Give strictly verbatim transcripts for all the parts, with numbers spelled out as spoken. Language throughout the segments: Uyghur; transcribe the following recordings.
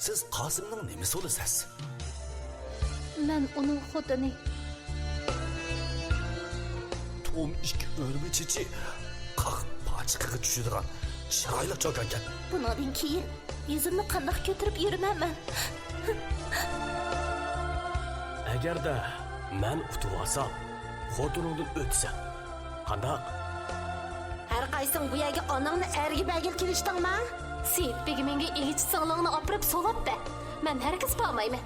سىز قاسىمنىڭ نېمىسى بولىسىز؟ مەن ئۇنىڭ خوتۇنى. تۇم ئىككى ئۆرمە چېچى قاق پاچىقىغا چۈشىدىغان چىرايلىق چوكانكەن. بۇنىڭدىن كېيىن يۈزۈمنى قانداق كۆتۈرۈپ يۈرىمەن مەن؟ ئەگەردە مەن ئۇتۇۋالسام، خوتۇنۇڭدىن ئۆتىسەن. قانداق؟ ھەر قايسىڭ بۇ يەرگە ئاناڭنى ئەرگە بەرگىلى كېلىشتىڭما؟ سېيىت بېگىمىڭگە ئىگىچى سىڭلىڭنى ئاپىرىپ سولاپ بەر. مەن ھەرگىز بارمايمەن.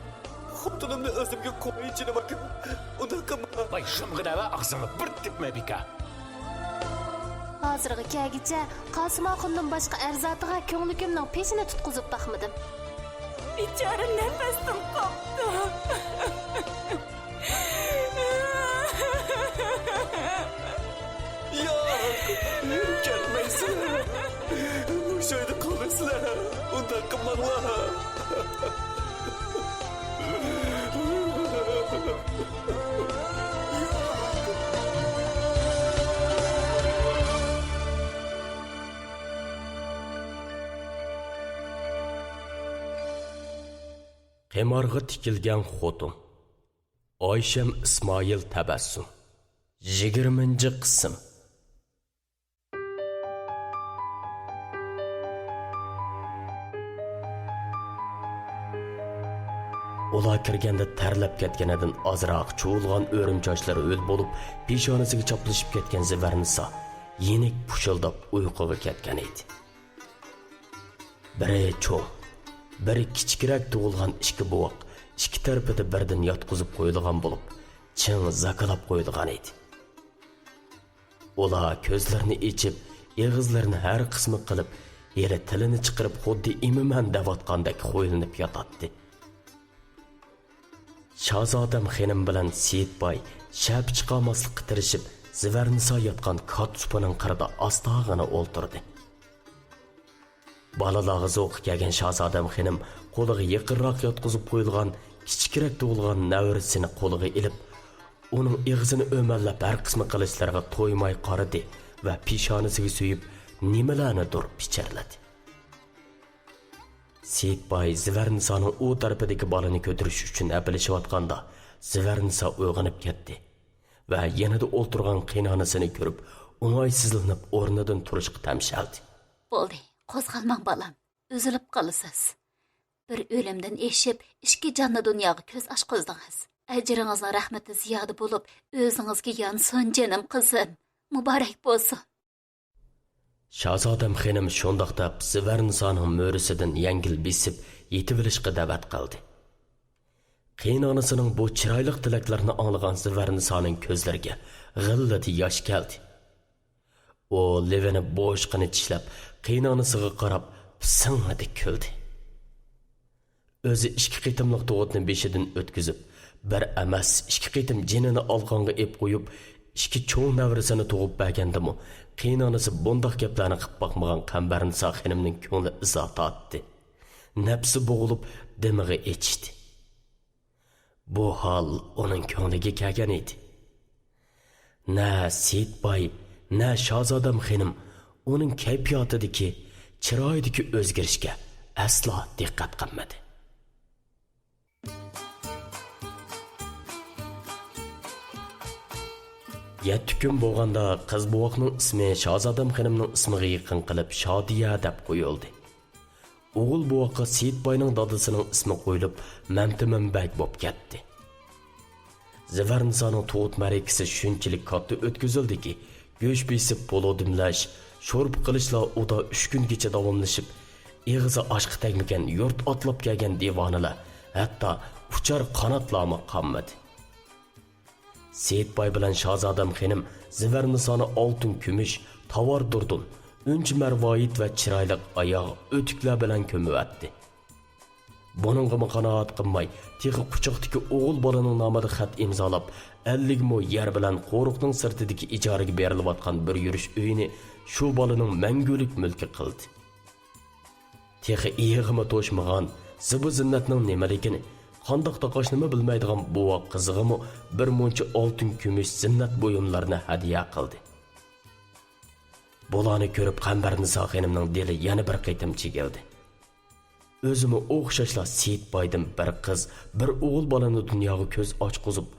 خوتۇنۇمنى ئۆزۈمگە قوي، جېنىم ئاكام. ئۇنداق قىلما. ۋاي، شۇمغىنە ۋە ئاغزىڭنى بىر تۈپمە، بىكار. ھازىرغا كەلگۈچە قاسىم ئاخۇننىڭ باشقا ئەر زاتىغا كۆڭلىكىمنىڭ پېشىنى تۇتقۇزۇپ باقمىدىم. بىچارە نەپەستىن قاپتۇ. ياق، كەتمەيسىلەر. مۇشۇ ئۆيدە قالىسىلەر. ئۇنداق قىلماڭلار. قىمارغا تىكىلگەن خوتۇن. ئايشەم ئىسمائىل تەبەسسۇم. يىگىرمىنچى قىسىم. ئۇلار كىرگەندە تەرلەپ كەتكىنىدىن ئازراق چۇۋۇلغان ئۆرۈم چاچلىرى ھۆل بولۇپ، پېشانىسىگە چاپلىشىپ كەتكەن زىۋەرنىسا يېنىك پۇشۇلداپ ئۇيقۇغا كەتكەن ئىدى. بىرى چوڭ، بىرى كىچىكرەك تۇغۇلغان ئىككى بوۋاق ئىككى تەرىپىدە بىردىن ياتقۇزۇپ قويۇلغان بولۇپ، چىڭ زاكىلاپ قويۇلغان ئىدى. ئۇلار كۆزلىرىنى ئېچىپ، ئېغىزلىرىنى ھەر قىسمى قىلىپ، ھېلى تىلىنى چىقىرىپ، خۇددى ئىمىمەن دەۋاتقاندەك خويلىنىپ ياتاتتى. شازادەم خېنىم بىلەن سېيىت باي شەپە چىقارماسلىققا تىرىشىپ، زىۋەرنىسا ياتقان كات سۇپىنىڭ قىرىدا ئاستاغىنا ئولتۇردى. بالىلارغا زوقى كەلگەن شازادەم خېنىم قولىغا يېقىنراق ياتقۇزۇپ قويۇلغان كىچىكرەك تۇغۇلغان نەۋرىسىنى قولىغا ئېلىپ، ئۇنىڭ ئېغىزىنى ئۆمەللەپ ھەر قىسمى قىلىشلىرىغا تويماي قارىدى ۋە پېشانىسىگە سۆيۈپ نېمىلەرنىدۇر پىچىرلىدى. سېيىت باي زىۋەرنىسانىڭ ئۇ تەرىپىدىكى بالىنى كۆتۈرۈش ئۈچۈن ھەپىلىشىۋاتقاندا، زىۋەرنىسا ئويغىنىپ كەتتى ۋە يېنىدا ئولتۇرغان قېينانىسىنى كۆرۈپ، ئوڭايسىزلىنىپ ئورنىدىن تۇرۇشقا تەمشەلدى. بولدى، قوزغالماڭ بالام، ئۈزۈلۈپ قالىسىز. بىر ئۆلۈمدىن ئېشىپ، ئىككى جانلى دۇنياغا كۆز ئاچقۇزدىڭىز. ئەجرىڭىزنىڭ رەھمىتى زىيادە بولۇپ، ئۆزىڭىزگە يانسۇن، جېنىم قىزىم. مۇبارەك بولسۇن. شازادەم خېنىم شۇنداق دەپ زىۋەرنىسانىڭ مۈرىسىدىن يەڭگىل بېسىپ يېتىۋېلىشقا دەۋەت قىلدى. قېينانىسىنىڭ بۇ چىرايلىق تىلەكلىرىنى ئاڭلىغان زىۋەرنىسانىڭ كۆزلىرىگە غىللىدە ياش كەلدى. ئۇ لېۋىنى بوشقىنى چىشلەپ، قېينانىسىغا قاراپ پىسىڭلىدە كۈلدى. ئۆزى ئىككى قېتىملىق تۇغۇتنى بېشىدىن ئۆتكۈزۈپ، بىر ئەمەس، ئىككى قېتىم جېنىنى ئالغانغا ئېپ قويۇپ، ئىككى چوڭ نەۋرىسىنى تۇغۇپ بەرگەندىمۇ، قېينانىسى بۇنداق گەپلەرنى قىپ باقمىغان قەمبەرنىسا خېنىمنىڭ كۆڭلى ئىزا تارتتى. نەپسى بوغۇلۇپ، دىمىغى ئېچىشتى. بۇ ھال ئۇنىڭ كۆڭلىگە كەلگەن ئىدى. نە سېيىت باي، نە شازادەم خېنىم ئۇنىڭ كەيپىياتىدىكى، چىرايىدىكى ئۆزگىرىشكە ئەسلا دىققەت قىلمىدى. يەتتە كۈن بولغاندا قىز بوۋاقنىڭ ئىسمى شازادەم خېنىمنىڭ ئىسمىغا يېقىن قىلىپ شادىيە دەپ قويۇلدى. ئوغۇل بوۋاققا سېيىت باينىڭ دادىسىنىڭ ئىسمى قويۇلۇپ، مەمتىمىن بەگ بولۇپ كەتتى. زىۋەرنىسانىڭ تۇغۇت مەرىكىسى شۇنچىلىك كاتتا ئۆتكۈزۈلدىكى، گۆش بېسىپ، پولۇ دۈملەش، شورپا قىلىشلار ئۇدا ئۈچ كۈنگىچە داۋاملىشىپ، ئېغىزى ئاشقا تەگمىگەن يۇرت ئاتلاپ كەلگەن دىۋانىلەر، ھەتتا ئۇچار قاناتلارمۇ قالمىدى. سېيىت باي بىلەن شازادەم خېنىم زىۋەرنىسانى ئالتۇن، كۈمۈش، تاۋار دۇردۇن، ئۈنچە مەرۋايىت ۋە چىرايلىق ئاياغ ئۆتۈكلەر بىلەن كۆمۈۋەتتى. بۇنىڭغىمۇ قانائەت قىلماي، تېخى قۇچاقتىكى ئوغۇل بالىنىڭ نامىدا خەت ئىمزالاپ، ئەللىك مو يەر بىلەن قورۇقنىڭ سىرتىدىكى ئىجارىگە بېرىلىۋاتقان بىر يۈرۈش ئۆينى شۇ بالىنىڭ مەڭگۈلۈك مۈلكى قىلدى. تېخى ئېيىغىمۇ توشمىغان، زىبۇ زىننەتنىڭ نېمىلىكىنى، قانداق تاقاشنىمۇ بىلمەيدىغان بوۋاق قىزىغىمۇ بىر مۇنچە ئالتۇن، كۈمۈش زىننەت بۇيۇملىرىنى ھەدىيە قىلدى. بۇلارنى كۆرۈپ قەمبەرنىسا خېنىمنىڭ دىلى يەنە بىر قېتىم چېگىلدى. ئۆزىمۇ ئوخشاشلا سېيىت بايدىن بىر قىز، بىر ئوغۇل بالىنى دۇنياغا كۆز ئاچقۇزۇپ،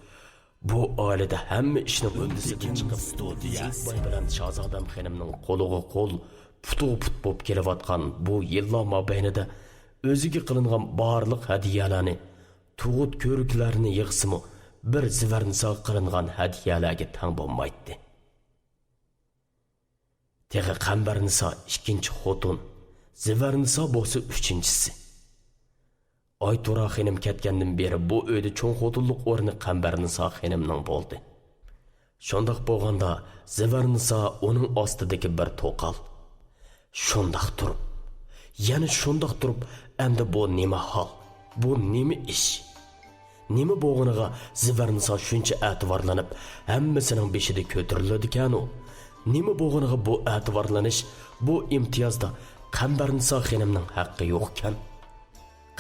بۇ ئائىلىدە ھەممە ئىشنىڭ ھۆددىسىگە چىقىپ، سېيىت باي بىلەن شازادەم خېنىمنىڭ قولىغا قول، پۇتىغا پۇت بولۇپ كېلىۋاتقان بۇ يىللار مابەينىدە ئۆزىگە قىلىنغان بارلىق ھەدىيەلەرنى، تۇغۇت كۆرۈكلەرنى يىغسىمۇ، بىر زىۋەرنىساغا قىلىنغان ھەدىيەلەرگە تەڭ بولمايتتى. تېخى قەمبەرنىسا ئىككىنچى خوتۇن، زىۋەرنىسا بولسا ئۈچىنچىسى. ئايتۇرا خېنىم كەتكەندىن بېرى بۇ ئۆيدە چوڭ خوتۇنلۇق ئورنى قەمبەرنىسا خېنىمنىڭ بولدى. شۇنداق بولغاندا، زىۋەرنىسا ئۇنىڭ ئاستىدىكى بىر توقال. شۇنداق تۇرۇپ، يەنە شۇنداق تۇرۇپ، ئەمدى بۇ نېمە ھال؟ بۇ نېمە ئىش؟ نېمە بولغىنىغا زىۋەرنىسا شۇنچە ئەتىۋارلىنىپ، ھەممىسىنىڭ بېشىدا كۆتۈرۈلىدىكەنۇ؟ نېمە بولغىنىغا بۇ ئەتىۋارلىنىش، بۇ ئىمتىيازدا قەمبەرنىسا خېنىمنىڭ ھەققى يوقكەن؟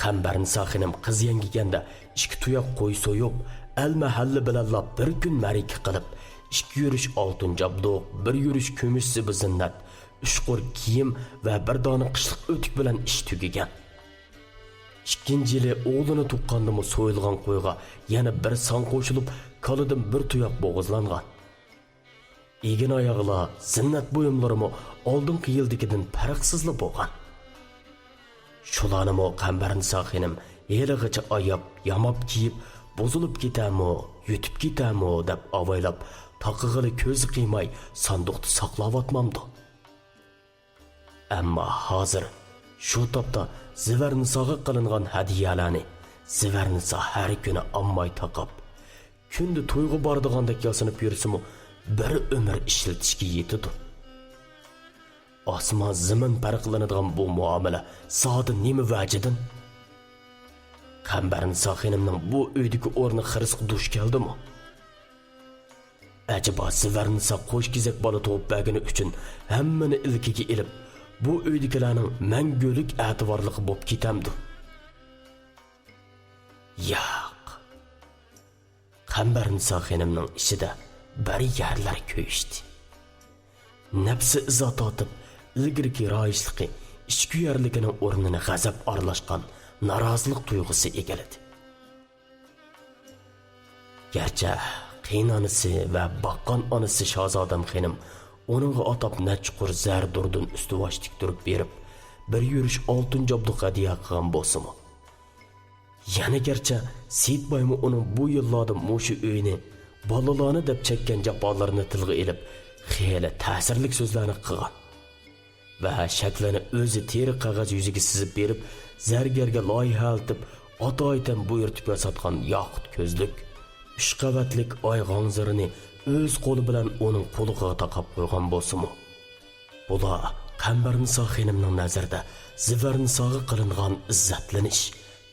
قەمبەرنىسا خېنىم قىز يەڭگىگەندە ئىككى تۇياق قوي سويۇپ، ئەل-مەھەللە بىلەنلا بىر كۈن مەرىكە قىلىپ، ئىككى يۈرۈش ئالتۇن جابدۇق، بىر يۈرۈش كۈمۈش زىبۇ-زىننەت، ئۈچ قۇر كىيىم ۋە بىر دانە قىشلىق ئۆتۈك بىلەن ئىش تۈگىگەن. ئىككىنچى يىلى ئوغلىنى تۇغقاندىمۇ سويۇلغان قويغا يەنە بىر سان قوشۇلۇپ، كالىدىن بىر تۇياق بوغۇزلانغان. ئېگىن-ئاياغلار، زىننەت بۇيۇملىرىمۇ ئالدىنقى يىلدىكىدىن پەرقسىزلا بولغان. شۇلارنىمۇ قەمبەرنىسا خېنىم ھېلىغىچە ئاياپ، ياماپ كىيىپ، بۇزۇلۇپ كېتەرمۇ، يۈتۈپ كېتەرمۇ دەپ ئاۋايلاپ، تاقىغىلى كۆزى قىيماي ساندۇقتا ساقلاۋاتمامدۇ؟ ئەمما ھازىر شۇ تاپتا زىۋەرنىساغا قىلىنغان ھەدىيەلەرنى زىۋەرنىسا ھەر كۈنى ئالماي تاقاپ، كۈندە تويغا بارىدىغاندەك ياسىنىپ يۈرسىمۇ، بىر ئۆمۈر ئىشلىتىشكە يېتىدۇ. ئاسمان-زېمىن پەرقلىنىدىغان بۇ مۇئامىلە زادى نېمە ۋەجىدىن؟ قەمبەرنىسا خېنىمنىڭ بۇ ئۆيدىكى ئورنى خىرىسقا دۇچ كەلدىمۇ؟ ئەجەبا زىۋەرنىسا قوش كېزەك بالا تۇغۇپ بەرگىنى ئۈچۈن ھەممىنى ئىلكىگە ئېلىپ، بۇ ئۆيدىكىلەرنىڭ مەڭگۈلۈك ئەتىۋارلىقى بولۇپ كېتەمدۇ؟ ياق. قەمبەرنىسا خېنىمنىڭ ئىچىدە بىر يەرلەر كۆيۈشتى. نەپسى ئىزا تارتىپ، ئىلگىرىكى رايىشلىقى، ئىچكۈيەرلىكىنىڭ ئورنىنى غەزەپ ئارىلاشقان نارازىلىق تۇيغۇسى ئىگىلىدى. گەرچە قېيىنئانىسى ۋە باققان ئانىسى شازادەم خېنىم ئۇنىڭغا ئاتاپ نەچچە قۇر زەر دۇردىن ئۈستى باش تىكتۈرۈپ بېرىپ، بىر يۈرۈش ئالتۇن جابدۇق ھەدىيە قىلغان بولسىمۇ، يەنە گەرچە سېيىت بايمۇ ئۇنىڭ بۇ يىللاردا مۇشۇ ئۆينى، بالىلارنى دەپ چەككەن جاپالىرىنى تىلغا ئېلىپ، خېلى تەسىرلىك سۆزلەرنى قىلغان ۋە شەكلىنى ئۆزى تېرە قەغەز يۈزىگە سىزىپ بېرىپ، زەرگەرگە لايىھەلىتىپ، ئاتايىتەن بۇيرۇتۇپ ياساتقان ياقۇت كۆزلۈك، ئۈچ قەۋەتلىك ئاي غاڭزىرىنى ئۆز قولى بىلەن ئۇنىڭ قۇلىقىغا تاقاپ قويغان بولسىمۇ، بۇلار قەمبەرنىسا خېنىمنىڭ نەزىرىدە زىۋەرنىساغا قىلىنغان ئىززەتلىنىش،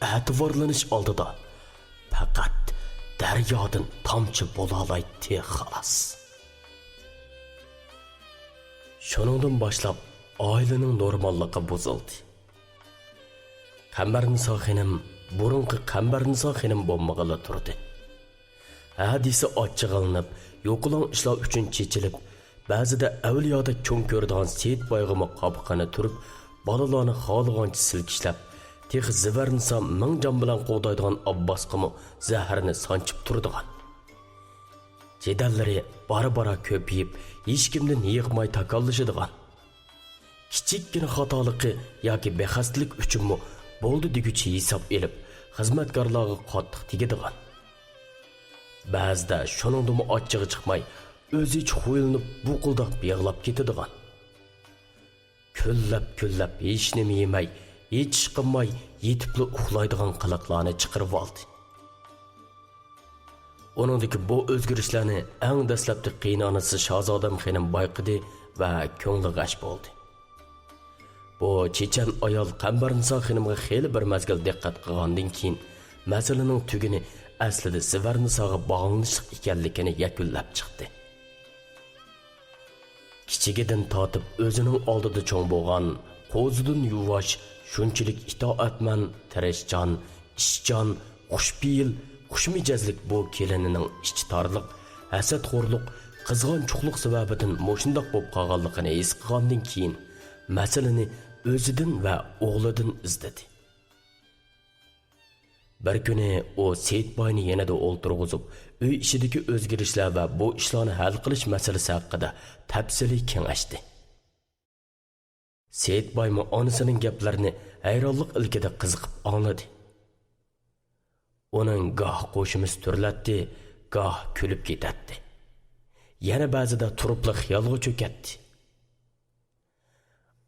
ئەتىۋارلىنىش ئالدىدا پەقەت دەريادىن تامچە بولالايتتى، خالاس. شۇنىڭدىن باشلاپ ئائىلىنىڭ نورماللىقى بۇزۇلدى. قەمبەرنىسا خېنىم بۇرۇنقى قەمبەرنىسا خېنىم بولمىغىلى تۇردى. ھە دېسە ئاچچىقلىنىپ، يوقىلاڭ ئىشلار ئۈچۈن چېچىلىپ، بەزىدە ئەۋلىيادەك چوڭ كۆرىدىغان سېيىت بايغىمۇ قاپىقىنى تۈرۈپ، بالىلارنى خالىغانچە سىلكىشلەپ، تېخى زىۋەرنىسا مىڭ جان بىلەن قوغدايدىغان ئابباسقىمۇ زەھەرنى سانچىپ تۇرىدىغان. جېدەللىرى بارا-بارا كۆپىيىپ، ھېچكىمدىن ھېيىقماي تاكاللىشىدىغان. كىچىككىنە خاتالىقى ياكى بىخەستىلىك ئۈچۈنمۇ بولدى دېگۈچە ھېساب ئېلىپ، خىزمەتكارلارغا قاتتىق تېگىدىغان. بەزىدە شۇنىڭدىمۇ ئاچچىقى چىقماي، ئۆزىچە خۇيلىنىپ، بۇقۇلداپ يىغلاپ كېتىدىغان. كۈنلەپ-كۈنلەپ ھېچنېمە يېمەي، ھېچ ئىش قىلماي، يېتىپلا ئۇخلايدىغان قىلىقلارنى چىقىرىۋالدى. ئۇنىڭدىكى بۇ ئۆزگىرىشلەرنى ئەڭ دەسلەپتە قېيىنئانىسى شازادەم خېنىم بايقىدى ۋە كۆڭلى غەش بولدى. بۇ چېچەن ئايال قەمبەرنىسا خېنىمغا خېلى بىر مەزگىل دىققەت قىلغاندىن كېيىن، مەسىلىنىڭ تۈگۈنى ئەسلىدە زىۋەرنىساغا باغلىنىشلىق ئىكەنلىكىنى يەكۈنلەپ چىقتى. كىچىكىدىن تارتىپ ئۆزىنىڭ ئالدىدا چوڭ بولغان، قوزىدىن يۇۋاش، شۇنچىلىك ئىتائەتمەن، تىرىشچان، ئىشچان، خۇشپېئىل، خۇشمىجەزلىك بۇ كېلىنىنىڭ ئىچى تارلىق، ھەسەتخورلۇق، قىزغانچۇقلۇق سەۋەبىدىن مۇشۇنداق بولۇپ قالغانلىقىنى ھېس قىلغاندىن كېيىن، مەسىلىنى ئۆزىدىن ۋە ئوغلىدىن ئىزدىدى. بىر كۈنى ئۇ سېيىتباينى يېنىدا ئولتۇرغۇزۇپ، ئۆي ئىچىدىكى ئۆزگىرىشلەر ۋە بۇ ئىشلارنى ھەل قىلىش مەسىلىسى ھەققىدە تەپسىلىي كېڭەشتى. سېيىتبايمۇ ئانىسىنىڭ گەپلىرىنى ھەيرانلىق ئىلكىدە قىزىقىپ ئاڭلىدى. ئۇنىڭ گاھ قوشىمىسى تۈرۈلەتتى، گاھ كۈلۈپ كېتەتتى. يەنە بەزىدە تۇرۇپلا خىيالغا چۆكەتتى.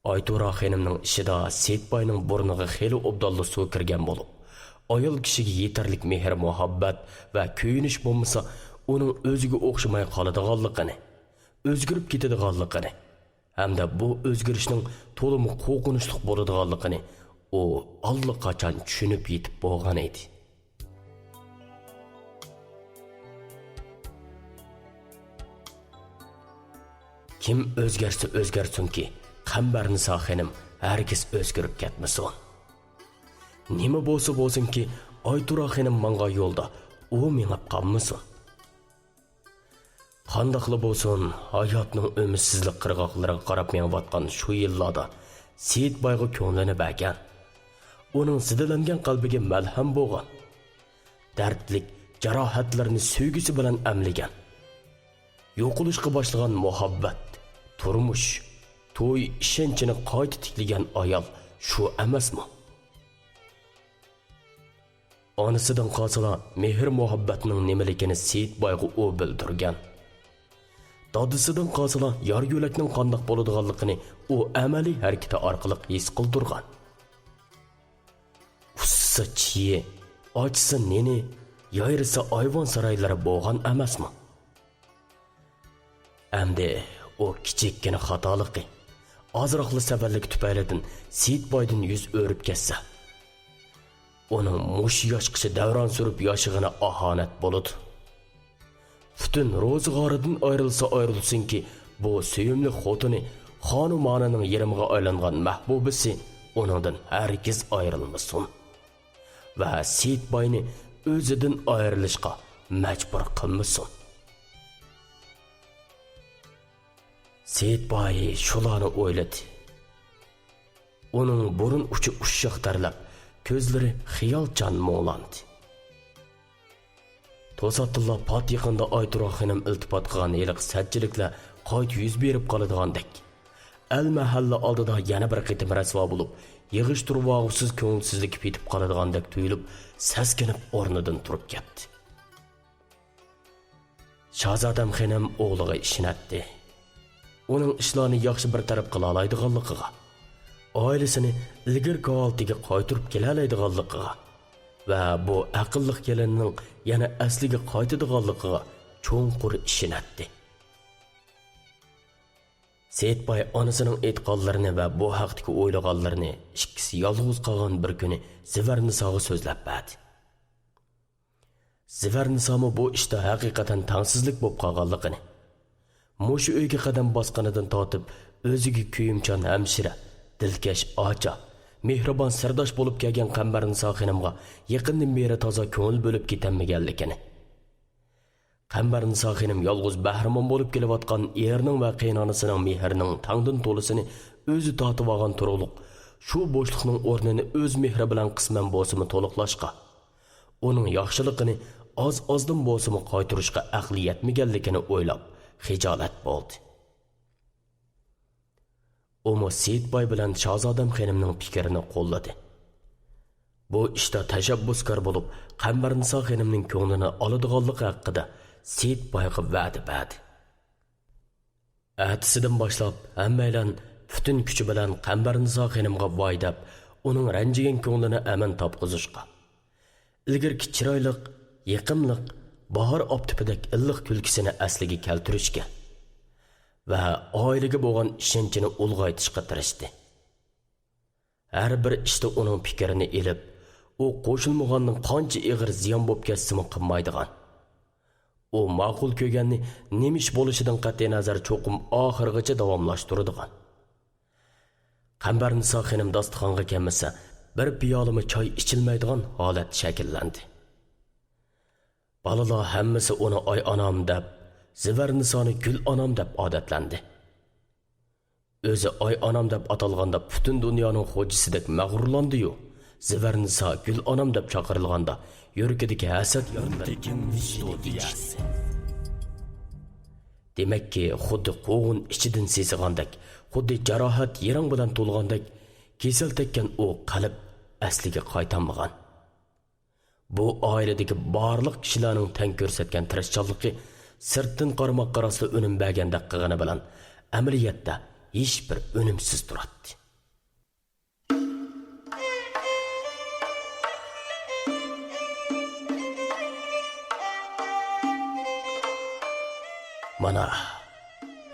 ئايتۇرا خېنىمنىڭ ئىشىدا سېيىتباينىڭ بۇرنىغا خېلى ئوبدانلا سۇ كىرگەن بولۇپ، ئايال كىشىگە يېتەرلىك مېھىر-مۇھەببەت ۋە كۆيۈنۈش بولمىسا، ئۇنىڭ ئۆزىگە ئوخشىماي قالىدىغانلىقىنى، ئۆزگىرىپ كېتىدىغانلىقىنى ھەمدە بۇ ئۆزگىرىشنىڭ تولىمۇ قورقۇنچلۇق بولىدىغانلىقىنى ئۇ ئاللىقاچان چۈشىنىپ يېتىپ بولغان ئىدى. كىم ئۆزگەرسە ئۆزگەرسۇنكى، قەمبەرنىسا خېنىم ھەرگىز ئۆزگىرىپ كەتمىسۇن. نېمە بولسا بولسۇنكى، ئايتۇرا خېنىم ماڭغان يولدا ئۇ مېڭىپ قالمىسۇن. قانداقلا بولسۇن، ھاياتنىڭ ئۈمىدسىزلىك قىرغاقلىرىغا قاراپ مېڭىۋاتقان شۇ يىللاردا سېيىتبايغا كۆڭلىنى بەرگەن، ئۇنىڭ زىدىلەنگەن قەلبىگە مەلھەم بولغان، دەردلىك جاراھەتلىرىنى سۆيگۈسى بىلەن ئەملىگەن، يوقىلىشقا باشلىغان مۇھەببەت، تۇرمۇش، توي ئىشەنچىنى قايتا تىكلىگەن ئايال شۇ ئەمەسمۇ؟ ئانىسىدىن قالسىلا، مېھىر-مۇھەببەتنىڭ نېمىلىكىنى سېيىتبايغا ئۇ بىلدۈرگەن. دادىسىدىن قالسىلا، يار-يۆلەكنىڭ قانداق بولىدىغانلىقىنى ئۇ ئەمەلىي ھەرىكىتى ئارقىلىق ھېس قىلدۇرغان. ئۇسسىسا چىيى، ئاچسا نېنى، يايرىسا ئايۋان سارايلىرى بولغان ئەمەسمۇ؟ ئەمدى ئۇ كىچىككىنە خاتالىقى، ئازراقلا سەۋەنلىكى تۈپەيلىدىن سېيىتبايدىن يۈز ئۆرۈپ كەتسە، ئۇنىڭ مۇشۇ ياشقىچە دەۋران سۈرۈپ ياشىغىنى ئاھانەت بولىدۇ. پۈتۈن روزىغارىدىن ئايرىلسا ئايرىلسۇنكى، بۇ سۆيۈملۈك خوتۇنى خانۇمانىنىڭ يېرىمىغا ئايلانغان مەھبۇبىسى ئۇنىڭدىن ھەرگىز ئايرىلمىسۇن ۋە سېيىتباينى ئۆزىدىن ئايرىلىشقا مەجبۇر قىلمىسۇن. سېيىتباي شۇلارنى ئويلىدى. ئۇنىڭ بۇرۇن ئۇچى ئۇششاق تەرلەپ، كۆزلىرى خىيالچان مۇڭلاندى. توساتتىنلا پات يېقىندا ئايتۇرا خېنىم ئىلتىپات قىلغان ھېلىقى سەتچىلىكلەر قايتا يۈز بېرىپ قالىدىغاندەك، ئەل-مەھەللە ئالدىدا يەنە بىر قېتىم رەسۋا بولۇپ، يىغىشتۇرۇۋالغۇسىز كۆڭۈلسىزلىككە پېتىپ قالىدىغاندەك تۇيۇلۇپ، سەسكىنىپ ئورنىدىن تۇرۇپ كەتتى. شاھزادەم خېنىم ئوغلىغا ئىشىنەتتى. ئۇنىڭ ئىشلارنى ياخشى بىر تەرەپ قىلالايدىغانلىقىغا، ئائىلىسىنى ئىلگىرىكى ھالىتىگە قايتۇرۇپ كېلەلەيدىغانلىقىغا ۋە بۇ ئەقىللىق كېلىننىڭ يەنە ئەسلىگە قايتىدىغانلىقىغا چوڭقۇر ئىشىنەتتى. سېيىتباي ئانىسىنىڭ ئېيتقانلىرىنى ۋە بۇ ھەقتىكى ئويلىغانلىرىنى ئىككىسى يالغۇز قالغان بىر كۈنى زىۋەرنىساغا سۆزلەپ بەردى. زىۋەرنىسامۇ بۇ ئىشتا ھەقىقەتەن تەڭسىزلىك بولۇپ قالغانلىقىنى، مۇشۇ ئۆيگە قەدەم باسقىنىدىن تارتىپ ئۆزىگە كۆيۈمچان ھەمشىرە، دىلكەش ئاچا، مېھرىبان سىرداش بولۇپ كەلگەن قەمبەرنىسا خېنىمغا يېقىندىن بېرى تازا كۆڭۈل بۆلۈپ كېتەلمىگەنلىكىنى، قەمبەرنىسا خېنىم يالغۇز بەھرىمەن بولۇپ كېلىۋاتقان ئېرىنىڭ ۋە قېيىنئانىسىنىڭ مېھرىنىڭ تەڭدىن تولىسىنى ئۆزى تارتىۋالغان تۇرۇقلۇق، شۇ بوشلۇقنىڭ ئورنىنى ئۆز مېھرى بىلەن قىسمەن بولسىمۇ تولۇقلاشقا، ئۇنىڭ ياخشىلىقىنى ئاز-ئازدىن بولسىمۇ قايتۇرۇشقا ئەقلى يەتمىگەنلىكىنى ئويلاپ، خىجالەت بولدى. ئۇمۇ سېيىتباي بىلەن شاھزادەم خېنىمنىڭ پىكرىنى قوللىدى. بۇ ئىشتا تەشەببۇسكار بولۇپ، قەمبەرنىسا خېنىمنىڭ كۆڭلىنى ئالىدىغانلىقى ھەققىدە سېيىتبايغا ۋەدە بەردى. ئەتىسىدىن باشلاپ ھەممەيلەن پۈتۈن كۈچى بىلەن قەمبەرنىسا خېنىمغا ۋاي دەپ، ئۇنىڭ رەنجىگەن كۆڭلىنى ئەمىن تاپقۇزۇشقا، ئىلگىرىكى چىرايلىق، يېقىملىق، باھار ئاپتىپىدەك ئىللىق كۈلكىسىنى ئەسلىگە كەلتۈرۈشكە ۋە ئائىلىگە بولغان ئىشەنچىنى ئۇلغايتىشقا تىرىشتى. ھەر بىر ئىشتا ئۇنىڭ پىكرىنى ئېلىپ، ئۇ قوشۇلمىغاننىڭ قانچە ئېغىر زىيان بولۇپ كەتسىمۇ قىلمايدىغان، ئۇ ماقۇل كۆرگەننى نېمە ئىش بولۇشىدىن قەتئىينەزەر چوقۇم ئاخىرغىچە داۋاملاشتۇرىدىغان، قەمبەرنىسا خېنىم داستىخانغا كەلمىسە، بىر پىيالىمۇ چاي ئىچىلمەيدىغان ھالەت شەكىللەندى. بالىلار ھەممىسى ئۇنى ئاي ئانام دەپ، زىۋەرنىسانى گۈل ئانام دەپ ئادەتلەندى. ئۆزى ئاي ئانام دەپ ئاتالغاندا پۈتۈن دۇنيانىڭ خوجىسىدەك مەغرۇرلاندى-يۇ، زىۋەرنىسا گۈل ئانام دەپ چاقىرىلغاندا، يۈرىكىدىكى ھەسەت يارىلىرى تېكىن ۋىجدان ئىچىدە. دېمەككى، خۇددى قوغۇن ئىچىدىن سېسىغاندەك، خۇددى جاراھەت يىرىڭ بىلەن تولغاندەك، كېسەل تەگكەن ئۇ قەلب ئەسلىگە قايتالمىغان. بۇ ئائىلىدىكى بارلىق كىشىلەرنىڭ تەڭ كۆرسەتكەن تىرىشچانلىقى سىرتتىن قارىماققا راسلا ئۈنۈم بەرگەندەك قىلغىنى بىلەن، ئەمەلىيەتتە ھېچبىر ئۈنۈمسىز تۇراتتى. مانا،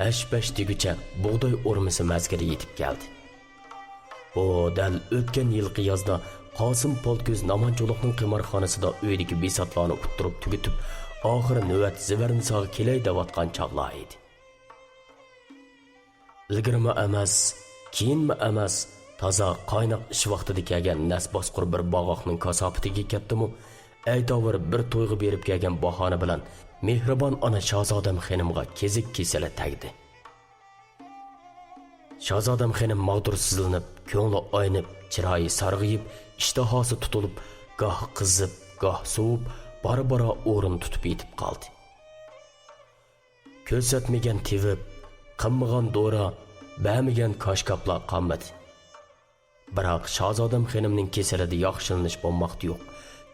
ھەش-پەش دېگۈچە بۇغداي ئورمىسى مەزگىلى يېتىپ كەلدى. بۇ دەل ئۆتكەن يىلقى يازدا قاسىم پالتكۆز نامانچۇلۇقنىڭ قىمارخانىسىدا ئۆيدىكى بىساتلارنى ئۇتتۇرۇپ تۈگىتىپ، ئاخىرى نۆۋەت زىۋەرنىساغا كېلەي دەۋاتقان چاغلار ئىدى. ئىلگىرىمۇ ئەمەس، كېيىنمۇ ئەمەس، تازا قايناق ئىش ۋاقتىدا كەلگەن نەس باسقۇر بىر باغاقنىڭ كاساپىتىگە كەتتىمۇ، ئەيتاۋۇر بىر تويغا بېرىپ كەلگەن باھانە بىلەن مېھرىبان ئانا شازادەم خېنىمغا كېزىك كېسىلى تەگدى. شازادەم خېنىم ماغدۇرسىزلىنىپ، كۆڭلى ئاينىپ، چىرايى سارغىيىپ، ئىشتىھاسى تۇتۇلۇپ، گاھ قىزىپ، گاھ سوۋۇپ، بارا-بارا ئورۇن تۇتۇپ يېتىپ قالدى. كۆرسەتمىگەن تېۋىپ، قىلمىغان دورا، بەرمىگەن كاشكاپلار قالمىدى. بىراق شازادەم خېنىمنىڭ كېسىلىدە ياخشىلىنىش بولماقتا يوق.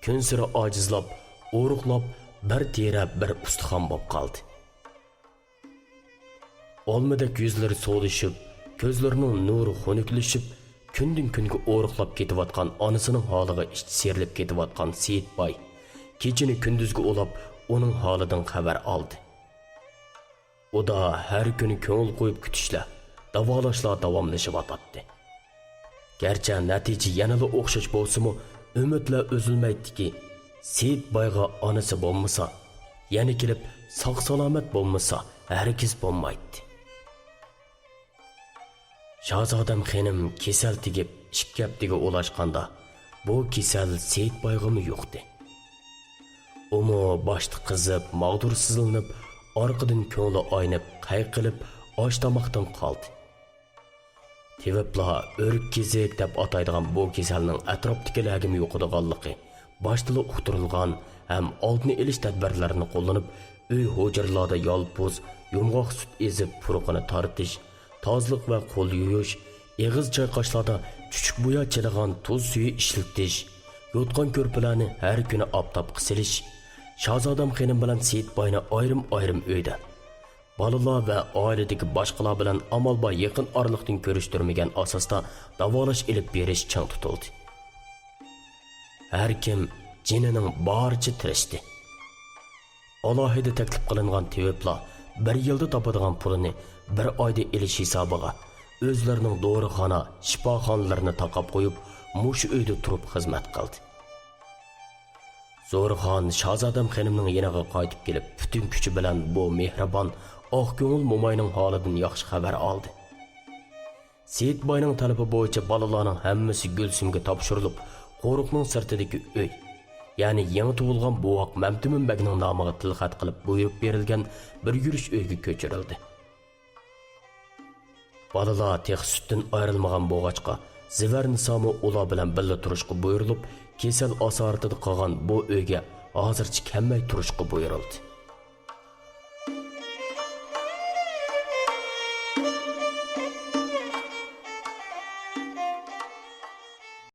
كۈنسېرى ئاجىزلاپ، ئورۇقلاپ، بىر تېرە، بىر ئۇستىخان بولۇپ قالدى. ئالمىدەك يۈزلىرى سولىشىپ، كۆزلىرىنىڭ نۇرى خۇنۈكلىشىپ، كۈندىن-كۈنگە ئورۇقلاپ كېتىۋاتقان ئانىسىنىڭ ھالىغا ئىچى سىيرىلىپ كېتىۋاتقان سېيىت باي كېچىنى كۈندۈزگە ئۇلاپ، ئۇنىڭ ھالىدىن خەۋەر ئالدى. ئۇدا ھەر كۈنى كۆڭۈل قويۇپ كۈتۈشلەر، داۋالاشلار داۋاملىشىۋاتاتتى. گەرچە نەتىجە يەنىلا ئوخشاش بولسىمۇ، ئۈمىدلەر ئۈزۈلمەيتتىكى، سېيىت بايغا ئانىسى بولمىسا، يەنە كېلىپ ساق-سالامەت بولمىسا، ھەرگىز بولمايتتى. شازادەم خېنىم كېسەل تېگىپ ئىككى ھەپتىگە ئۇلاشقاندا، بۇ كېسەل سېيىت بايغىمۇ يۇقتى. ئۇمۇ باشتا قىزىپ، ماغدۇرسىزلىنىپ، ئارقىدىن كۆڭلى ئاينىپ، قەي قىلىپ، ئاش-تاماقتىن قالدى. تېۋىپلار ئۆرۈك كېزىك دەپ ئاتايدىغان بۇ كېسەلنىڭ ئەتراپتىكىلەرگىمۇ يۇقىدىغانلىقى باشتىلا ئۇقتۇرۇلغان ھەم ئالدىنى ئېلىش تەدبىرلىرىنى قوللىنىپ، ئۆي ھۇجرىلاردا يالپۇز، يۇمغاق سۈت ئېزىپ، پۇرىقىنى تارتىش، تازىلىق ۋە قول يۇيۇش، ئېغىز چايقاشلاردا چۈچۈك بويا چىلىغان تۇز سۈيى ئىشلىتىش، يوتقان-كۆرپىلەرنى ھەر كۈنى ئاپتاپقا سېلىش، شازادەم خېنىم بىلەن سېيىت باينى ئايرىم-ئايرىم ئۆيدە، بالىلار ۋە ئائىلىدىكى باشقىلار بىلەن ئامال بار يېقىن ئارىلىقتىن كۆرۈشتۈرمىگەن ئاساستا داۋالاش ئېلىپ بېرىش چىڭ تۇتۇلدى. ھەر كىم جېنىنىڭ بارىچە تىرىشتى. ئالاھىدە تەكلىپ قىلىنغان تېۋىپلار بىر يىلدا تاپىدىغان پۇلىنى بىر ئايدا ئېلىش ھېسابىغا ئۆزلىرىنىڭ دورىخانا، شىپاخانىلىرىنى تاقاپ قويۇپ، مۇشۇ ئۆيدە تۇرۇپ خىزمەت قىلدى. زورىخان شازادەم خېنىمنىڭ يېنىغا قايتىپ كېلىپ، پۈتۈن كۈچى بىلەن بۇ مېھرىبان، ئاق كۆڭۈل موماينىڭ ھالىدىن ياخشى خەۋەر ئالدى. سېيىت باينىڭ تەلىپى بويىچە بالىلارنىڭ ھەممىسى گۈلسۈمگە تاپشۇرۇلۇپ، قورۇقنىڭ سىرتىدىكى ئۆي، يەنى يېڭى تۇغۇلغان بوۋاق مەمتىمىن بەگنىڭ نامىغا تىلخەت قىلىپ بۇيرۇق بېرىلگەن بىر يۈرۈش ئۆيگە كۆچۈرۈلدى. بالىلار تېخى سۈتتىن ئايرىلمىغان بولغاچقا، زىۋەرنىسامۇ ئۇلار بىلەن بىللە تۇرۇشقا بۇيرۇلۇپ، كېسەل ئاسارىتىدە قالغان بۇ ئۆيگە ھازىرچە كەلمەي تۇرۇشقا بۇيرۇلدى.